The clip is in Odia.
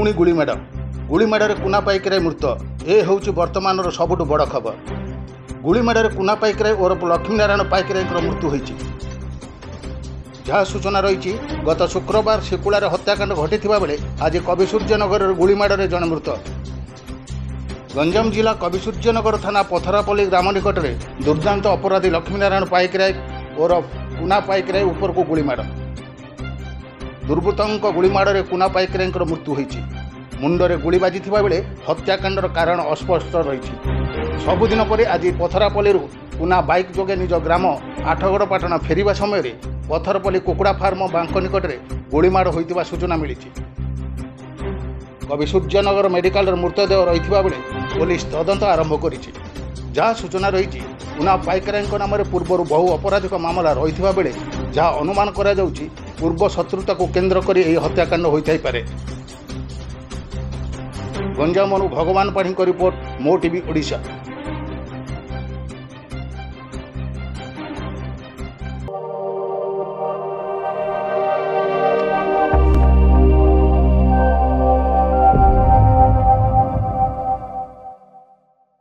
ପୁଣି ଗୁଳିମାଡ଼। ଗୁଳିମାଡ଼ରେ କୁନା ପାଇକରାୟ ମୃତ। ଏ ହେଉଛି ବର୍ତ୍ତମାନର ସବୁଠୁ ବଡ଼ ଖବର। ଗୁଳିମାଡ଼ରେ କୁନା ପାଇକରାୟ ଓରଫ ଲକ୍ଷ୍ମୀନାରାୟଣ ପାଇକରାୟଙ୍କର ମୃତ୍ୟୁ ହୋଇଛି। ଯାହା ସୂଚନା ରହିଛି, ଗତ ଶୁକ୍ରବାର ଶିକୁଳାରେ ହତ୍ୟାକାଣ୍ଡ ଘଟିଥିବା ବେଳେ ଆଜି କବିସୂର୍ଯ୍ୟନଗରରେ ଗୁଳିମାଡ଼ରେ ଜଣେ ମୃତ। ଗଞ୍ଜାମ ଜିଲ୍ଲା କବିସୂର୍ଯ୍ୟନଗର ଥାନା ପଥରାପଲ୍ଲୀ ଗ୍ରାମ ନିକଟରେ ଦୁର୍ଦ୍ଦାନ୍ତ ଅପରାଧୀ ଲକ୍ଷ୍ମୀନାରାୟଣ ପାଇକରାୟ ଓରଫ କୁନା ପାଇକରାୟ ଉପରକୁ ଗୁଳିମାଡ଼। ଦୁର୍ବୃତ୍ତଙ୍କ ଗୁଳିମାଡ଼ରେ କୁନା ପାଇକରାୟଙ୍କର ମୃତ୍ୟୁ ହୋଇଛି। ମୁଣ୍ଡରେ ଗୁଳି ବାଜିଥିବା ବେଳେ ହତ୍ୟାକାଣ୍ଡର କାରଣ ଅସ୍ପଷ୍ଟ ରହିଛି। ସବୁଦିନ ପରି ଆଜି ପଥରାପଲ୍ଲୀରୁ କୁନା ବାଇକ୍ ଯୋଗେ ନିଜ ଗ୍ରାମ ଆଠଗଡ଼ ପାଟଣା ଫେରିବା ସମୟରେ ପଥରପଲ୍ଲୀ କୁକୁଡ଼ା ଫାର୍ମ ବାଙ୍କ ନିକଟରେ ଗୁଳିମାଡ଼ ହୋଇଥିବା ସୂଚନା ମିଳିଛି। କବିସୂର୍ଯ୍ୟନଗର ମେଡିକାଲରେ ମୃତଦେହ ରହିଥିବା ବେଳେ ପୋଲିସ ତଦନ୍ତ ଆରମ୍ଭ କରିଛି। ଯାହା ସୂଚନା ରହିଛି, କୁନା ପାଇକରାୟଙ୍କ ନାମରେ ପୂର୍ବରୁ ବହୁ ଅପରାଧିକ ମାମଲା ରହିଥିବା ବେଳେ ଯାହା ଅନୁମାନ କରାଯାଉଛି, ପୂର୍ବ ଶତ୍ରୁତାକୁ କେନ୍ଦ୍ର କରି ଏହି ହତ୍ୟାକାଣ୍ଡ ହୋଇଥାଇପାରେ। ଗଞ୍ଜାମରୁ ଭଗବାନ ପାଢ଼ୀଙ୍କ ରିପୋର୍ଟ, ମୋ ଟିଭି ଓଡ଼ିଶା।